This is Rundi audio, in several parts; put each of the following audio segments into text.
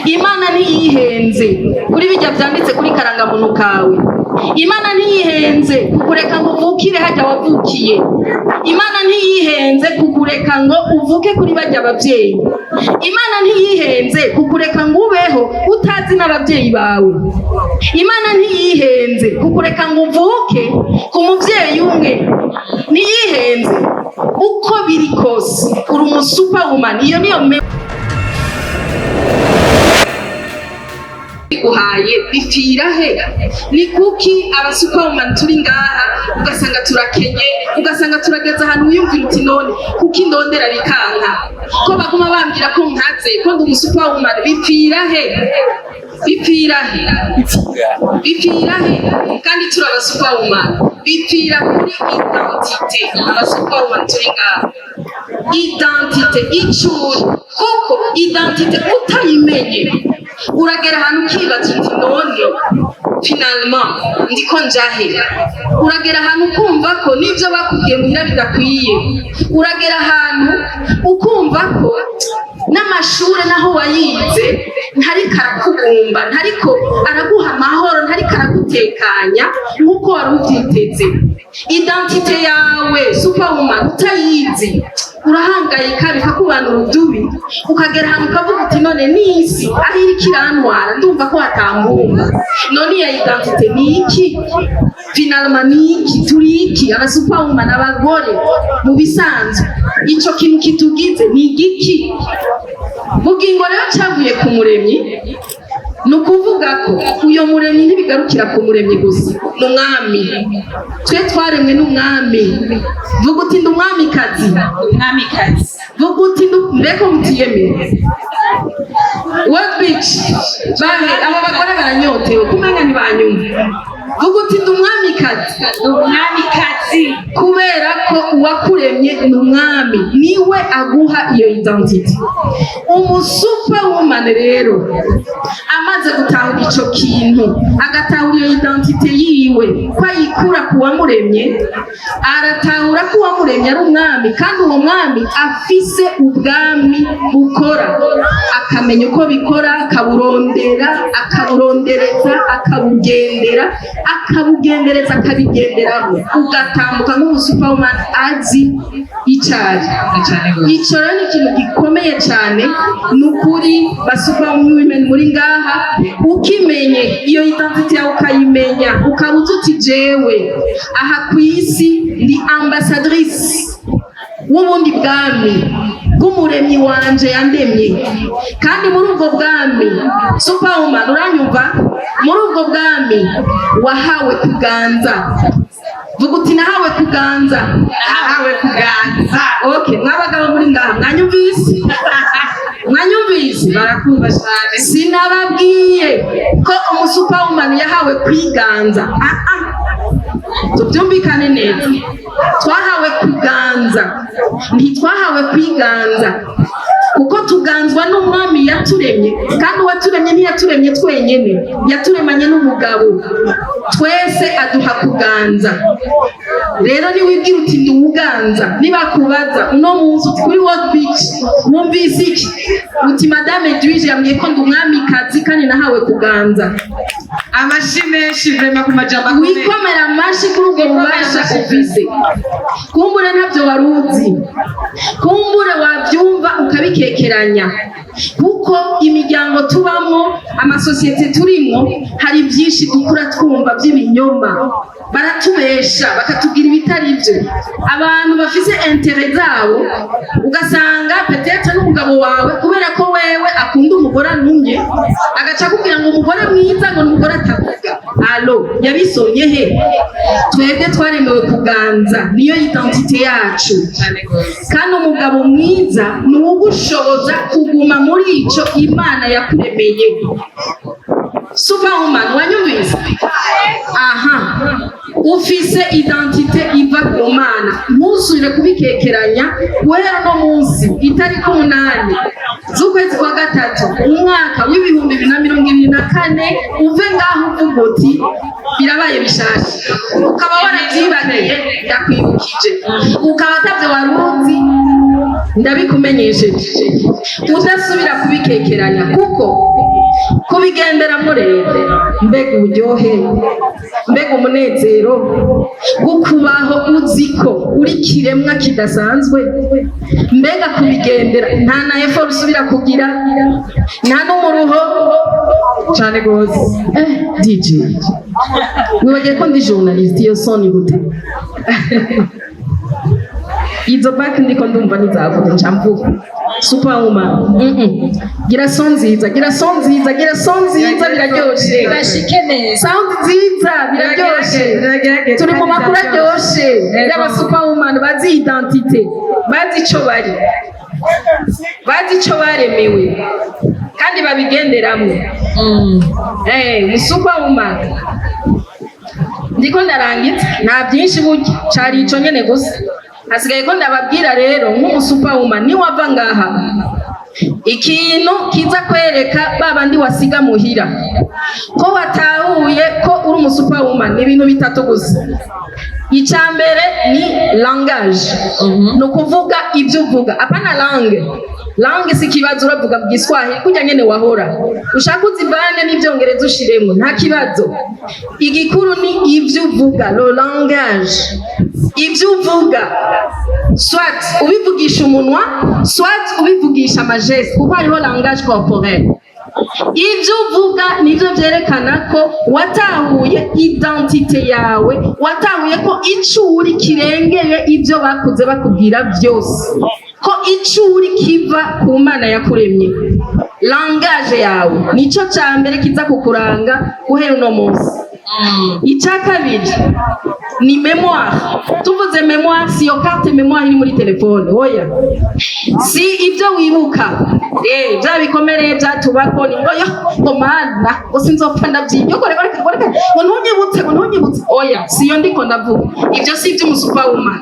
Imana ntiyihenze kuri bijya byanditse kuri karangamuntu kawe. Imana ntiyihenze kukureka ngo uvukire hajya wavukiye. Imana ntiyihenze kukureka ngo uvuke kuri bajya ababyeyi. Imana ntiyihenze kukureka ngo ubeho utazi n'ababyeyi bawe. Imana ntiyihenze kukureka ngo uvuke ku mubyeyi umwe. Ntiyihenze. Uko biri kose, uri umusuperwoman. Iyo niyo biguhaye bipfira he? Ni kuki abasuperwoman turi ngaha ugasanga turakenye, ugasanga turageze ahantu wiyumvira uti: "None kuki ndondera bikanka, ko baguma bambwira ko nkaze, ko ndi umusuperwoman?" Bipfira he? Bipfira he? Bipfira he kandi turi abasuperwoman? Bipfira kuri identité. Abasuperwoman turi ngaha, identité icuri, kuko identité utayimenye uragera ahantu ukibaza uti: "None finalement ndiko njahe?" Uragera ahantu ukumva ko n'ibyo bakubwiye muhira bidakwiye. Uragera ahantu ukumva ko n'amashure naho wayize ntariko arakugumba, ntariko araguha amahoro, ntariko aragutekanya nk'uko wari ubyiteze. Identité yawe, superwoman, utayizi urahangayika, bikakubana urudubi, ukagera ahantu ukavuga uti: "None n'isi aho iriko irantwara ndumva ko hatambumba. None iya identité ni iki finalement? Ni iki? Turi iki, abasuperwoman, abagore mu bisanzwe? Ico kintu kitugize ni igiki?" Bugingo rero cyavuye ku Muremyi. Ni ukuvuga ko uyo Muremyi ntibigarukira ku Muremyi gusa, ni Umwami. Twe twaremwe n'Umwami. Vuga uti: "Ndi umwamikazi." Umwamikazi. Vuga uti: "Mbeko mutiyemere." World Beach bahe, aba bagore baranyotewe, kumenga ntibanyumva. Vuga uti: "Ndi umwamikazi." Umwamikazi. Kubera ko uwakuremye ni Umwami, niwe aguha iyo identité. Umusuperwoman rero amaze gutahura ico kintu, agatahura iyo identité yiwe ko ayikura ku wamuremye, aratahura ko uwamuremye ari Umwami, kandi uwo Mwami afise ubwami bukora, akamenya uko bikora, akaburondera, akaburondereza, akabugendera, akabugendereza, akabigenderamo, ugatambuka nk'umusuperwoman azi icari. Cyane gose. Ico rero ni ikintu gikomeye cyane. Ni ukuri, ba superwomen muri ngaha, ukimenye iyo identité yawe, ukayimenya, ukaba uzi uti: "Jewe aha ku isi ndi ambassadrice w'ubundi bwami bw'Umuremyi wanje yandemye." Kandi muri ubwo bwami, superwoman, uranyumva, muri ubwo bwami wahawe kuganza. Vuga uti: "Nahawe kuganza." Nahawe kuganza. Okay, mwabagabo muri ngaha, mwanyumvise? Mwanyumvise? Barakumva cyane. Sinababwiye ko umusuperwoman yahawe kwiganza. Ah ah, tubyumvikane neza: twahawe kuganza, ntitwahawe kwiganza, kuko tuganzwa n'Umwami yaturemye. Kandi uwaturemye ntiyaturemye twenyene, yaturemanye n'umugabo. Twese aduha kuganza. Rero niwibwira uti: "Ndi uwuganza", nibakubaza uno munsi uti: "Kuri World Beach wumvise iki?" uti: "Madame Edwige yambwiye ko ndi umwamikazi kandi nahawe kuganza." Amashi menshi vraiment ku majambo akomeye. Wikomera amashi kuri ubwo bubasha ufise. Kumbure ntabyo wari uzi, kumbure wabyumva ukabikekeranya, kuko imiryango tubamo, amasosiyete turimo, hari byinshi dukura twumva by'ibinyoma. Baratubesha, bakatubwira ibitari byo, abantu bafise intérêts zabo. Ugasanga peut-être n'umugabo wawe, kubera ko wewe akunda umugore anumye, agaca akubwira ngo umugore mwiza ngo ni umugore atavuga. Alo, yabisomye he? Twebwe twaremewe kuganza, niyo identité yacu. Cyane gose. Kandi umugabo mwiza ni uwugushoboza kuguma muri ico Imana yakuremeye. Superwoman, wanyumvise? Aha ufise identité iva ku Mana, ntusubire kubikekeranya. Guhera uno munsi, itariki 8 z'ukwezi kwa gatatu, umwaka w'2024, uve ngaho uvuga uti: "Birabaye bishasha." Ukaba warabyibagiye, ndakwibukije. Ukaba atabyo wari uzi. Ndabikumenyesheje, udasubira kubikekeranya, kuko kubigenderamo rero, mbega uburyohe, mbega umunezero wo kubaho uzi ko uri kiremwa kidasanzwe! Mbega kubigendera, nta na effort usubira kugira, nta n'umuruho. Cyane rwose. DJ, wibagiye ko ndi journaliste? Iyo son ni gute? Izo back ndiko ndumva ntizavuze, nca mvuga superwoman. Gira son nziza, gira son nziza, gira son nziza, biraryoshe. Bashike neza. Sound nziza, biraryoshe. Biragerageza. Turi mu makuru aryoshe y'aba superwoman bazi identité, bazi ico bari, bazi ico baremewe kandi babigenderamwo. Superwoman, ndiko ndarangiza, nta byinshi burya, cari ico nyene gusa. Hasigaye ko ndababwira rero, nk'umusuperwoman, niwava ngaha, ikintu kiza kwereka ba bandi wasiga muhira ko watahuye ko uri umusuperwoman ni ibintu bitatu gusa. Icya mbere ni langage, ni ukuvuga ibyo uvuga, apana langue. Langue si ikibazo, uravuga mu Giswahili kurya nyene wahora, ushaka uzivane n'ibyongereza ushiremo, nta kibazo. Igikuru ni ibyo uvuga, le langage. Ibyo uvuga, soit ubivugisha umunwa, soit ubivugisha amagestes, kuko hariho langage corporel. Ibyo uvuga nibyo byerekana ko watahuye identité yawe, watahuye ko icyo uri kirengeye ibyo bakuze bakubwira byose, ko icyo uri kiva ku Mana yakuremye. Langage yawe nicyo cya mbere kiza kukuranga guhera uno munsi. Icya kabiri ni mémoire. Tuvuze mémoire, si iyo carte mémoire iri muri telefone, oya, si ibyo wibuka, bya bikomere byatubako, ni ngo yo ngo Mana, ngo sinzopfa ndabyiye, ngo reka reka reka, ngo ntunyibutse, ngo ntunyibutse, oya, si iyo ndiko ndavuga. Ibyo si iby'umusuperwoman.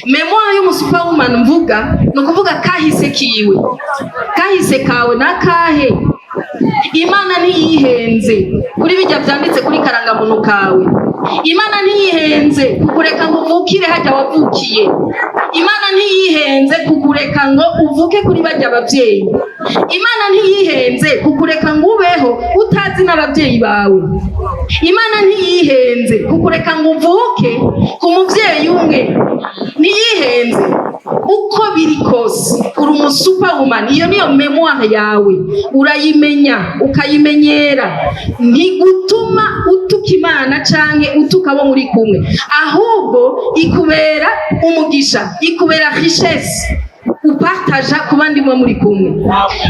Mémoire y'umusuperwoman mvuga ni ukuvuga kahise kiwe. Kahise kawe nakahe? Imana ntiyihenze kuri bijya byanditse kuri karangamuntu kawe. Imana ntiyihenze kukureka ngo uvukire hajya wavukiye. Imana ntiyihenze kukureka ngo uvuke kuri bajya ababyeyi. Imana ntiyihenze kukureka ngo ubeho utazi n'ababyeyi bawe. Imana ntiyihenze kukureka ngo uvuke ku mubyeyi umwe, ntiyihenze. Uko biri kose uri umusuperwoman. Iyo niyo mémoire yawe, urayimenya, ukayimenyera. Ntigutuma utuka Imana canke utuka abo muri kumwe, ahubwo ikubera umugisha, ikubera richesse upartaja ku bandi muba muri kumwe.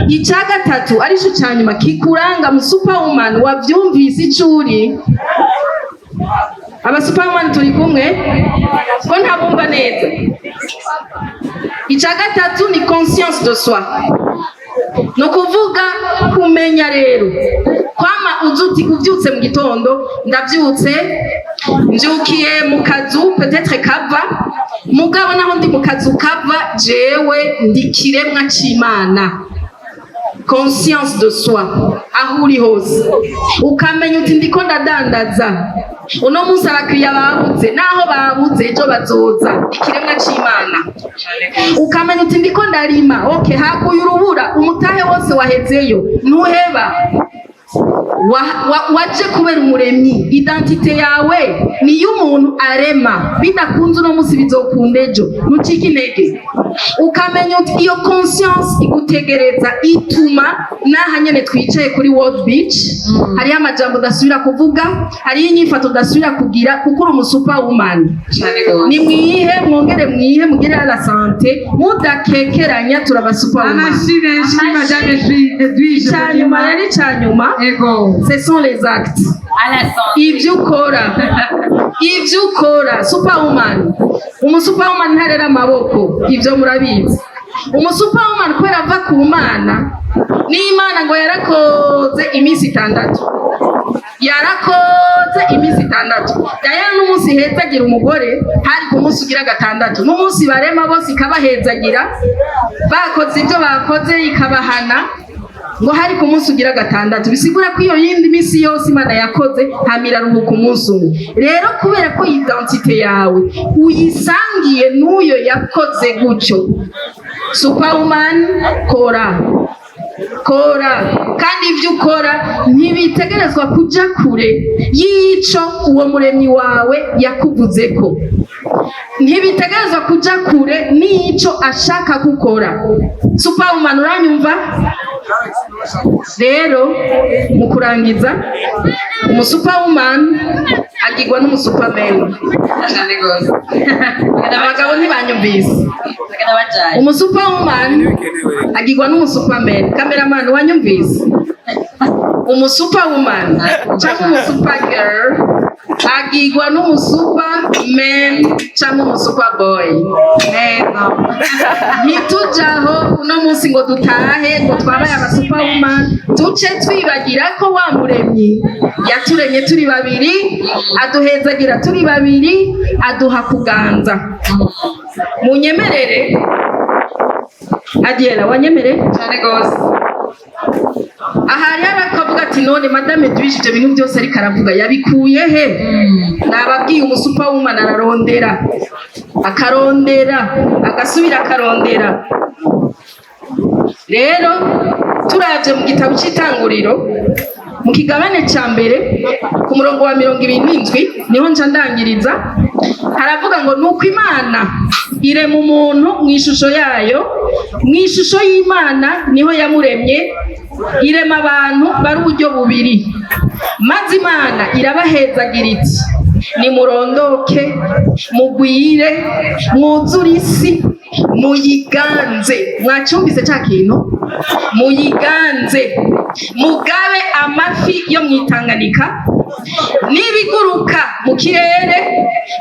Icya gatatu, arico cya nyuma kikuranga mu superwoman, wavyumvise ico uri. Aba superwoman turi kumwe? Ko ntabumva neza. Icya gatatu ni conscience de soi, ni ukuvuga kumenya rero kwama uzuti ubyutse mu gitondo: ndabyutse, mbyukiye mu kazu peut-être kava, mugabo naho ndi mu kazu kava, jewe ndi kiremwa c'Imana. Conscience de soi, aho uri hose ukamenya uti ndiko ndadandaza uno munsi, abakiriya babuze, naho babuze ejo bazoza, ikiremwa c'Imana. Ukamenya uti ndiko ndarima, okay, haguye urubura, umutahe wose wahezeyo, ntuheba. Waje kubera umuremyi. Identité yawe ni iy'umuntu arema. Bidakunze uno munsi, bizokunda ejo, ntucike intege. Ukamenya uti iyo conscience igutegereza, ituma n'aha nyene twicaye kuri World Beach hariho amajambo udasubira kuvuga, hariho inyifato udasubira kugira, kuko uri umusuperwoman. Cyane rwose. Ni mwihe, mwongere mwihe, mugire la santé, mudakekeranya, turaba superwoman. Amashyi menshi kuri madame Edwige. Icyanyuma rero, icyanyuma, Ego. ce sont les actes. À la santé. Ibyo ukora, ibyo ukora. Superwoman, umusuperwoman ntarera amaboko, ibyo murabizi. Umusuperwoman, kubera ava ku Mana, n'Imana ngo yarakoze iminsi 6, yarakoze iminsi 6. Dayana n'umunsi hezagira umugore hari ku munsi ugira gatandatu, n'umunsi barema bose ikabahezagira, bakoze ibyo bakoze ikabahana. Ngo hari ku munsi ugira gatandatu, bisigura ko iyo yindi minsi yose Imana yakoze, hama iraruhuka umunsi umwe. Rero kubera ko identité yawe uyisangiye n'uyo yakoze gutyo, superwoman, kora, kora, kandi ibyo ukora ntibitegerezwa kuja kure y'ico uwo muremyi wawe yakuvuzeko, ntibitegerezwa kuja kure n'ico ashaka gukora. Superwoman, uranyumva? Rero mu kurangiza, umusuperwoman agirwa n'umusuperman. Cyane rwose. Abagabo ntibanyumvise. Bagenda bajanye. Umusuperwoman agirwa n'umusuperman. Cameraman, wanyumvise? Umusuperwoman cyangwa umusupergirl agirwa n'umusuperman cyangwa umusuperboy. Neza. Ntitujaho uno munsi ngo dutahe ngo twabaye abasuperwoman, tuce twibagira ko wa muremyi yaturemye turi babiri, aduhezagira turi babiri, aduha kuganza. Munyemerere, Adiela, wanyemere? Cyane rwose. Aha hariho akavuga ati: "None madame Edwige, ibyo bintu byose ariko aravuga yabikuye he?" Nababwiye, umusuperwoman ararondera, akarondera, agasubira akarondera. Rero turavye mu gitabo c'Itanguriro, mu kigabane ca mbere, ku murongo wa 27, niho nca ndangiriza. Haravuga ngo: "Nuko Imana irema umuntu mu ishusho yayo, mu ishusho y'Imana niho yamuremye, irema abantu bari uburyo bubiri. Maze Imana irabahezagira iti: Nimurondoke, mugwire, mwuzure isi, muyiganze." Mwacyumvise cya kintu? "Muyiganze, mugabe amafi yo mu Itanganika, n'ibiguruka mu kirere,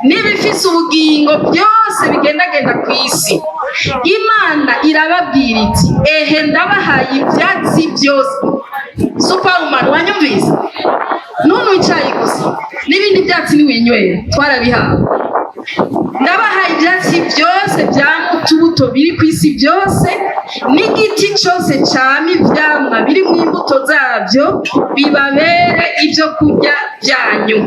n'ibifise ubugingo byose bigendagenda ku isi." Imana irababwira iti: "Ehe, ndabahaye ibyatsi byose." Superwoman, wanyumvise? Ntunywe icyayi gusa, n'ibindi byatsi niwinywera, twarabihawe. "Ndabahaye ibyatsi byose bya mutubuto biri ku isi byose, n'igiti cyose cyama ivyamwa biri mu imbuto zabyo, bibabere ibyo kurya byanyu.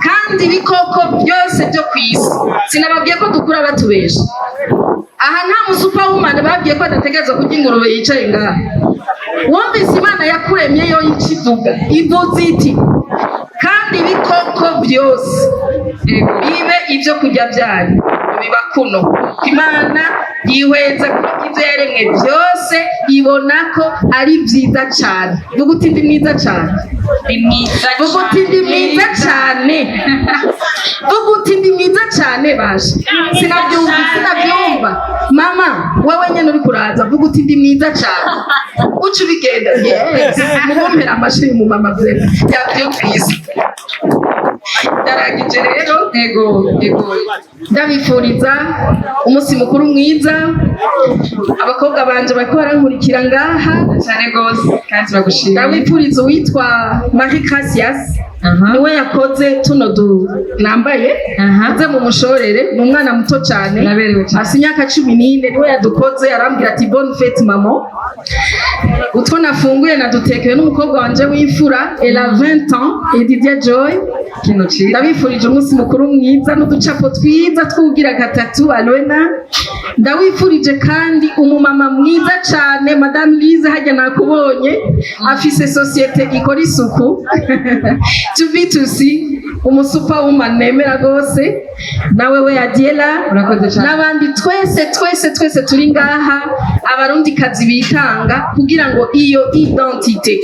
Kandi ibikoko byose byo ku isi." Sinababwiye ko dukura batubesha? Aha nta musuperwoman babwiye ko adategereza kurya ingurube yicaye ngaha. Wumvise Imana yakuremye yo ikivuga, ivuze iti: "Kandi ibikoko byose bibe ibyo kurya byanyu." Biba kuno Imana yihweza ko ibyo yaremwe byose ibona ko ari byiza cyane. Vuga uti: "Ndi mwiza cyane." Ni mwiza. Vuga uti: "Ndi mwiza cyane." Vuga uti: "Ndi mwiza cyane." Baje, sinabyumva, sinabyumva. Mama, wowe nyine uri kuraza, vuga uti: "Ndi mwiza cyane." Uca ubigenda. Yes, mugumpera amashyi mu mama vye yabyumvise. Ndarangije rero. Ego. Ndabifuriza umunsi mukuru mwiza. Abakobwa banje bariko barankurikira ngaha. Cyane rwose, kandi turagushimiye. Ndabifuriza uwitwa Marie Gracias, niwe yakoze tuno du nambaye. Aze mu mushorere, ni umwana muto cyane. Araberewe cyane. Afite imyaka 14, niwe yadukoze. Arambwira ati: "Bonne fête maman." Utwo nafunguye nadutekewe n'umukobwa wanje w'imfura, elle a 20 ans, Edidia Joy. Kino cyiza. Ndabifurije umunsi mukuru mwiza n'uducapo twiza tw'ugira gatatu Alwena. Ndawifurije kandi umumama mwiza cyane, Madame Lise, hajya nakubonye, afise société ikora isuku to be to see, umusuperwoman nemera rwose. Nawe we Adiela. Urakoze cyane. N'abandi twese, twese, twese turi ngaha, Abarundikazi bitanga kugira ngo iyo identité,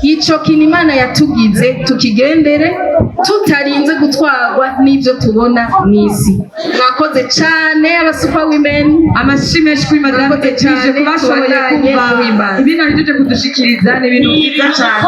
ico kintu Imana yatugize, tukigendere tutarinze gutwarwa n'ibyo tubona mw'isi. Mwakoze cane, aba super women. Amashyi menshi kuri madame Murakoze Edwige cyane, ku bashoboye tubandanye kumva guhimbaza. ibintu ahejeje kudushikiriza, ni ibintu byiza cyane.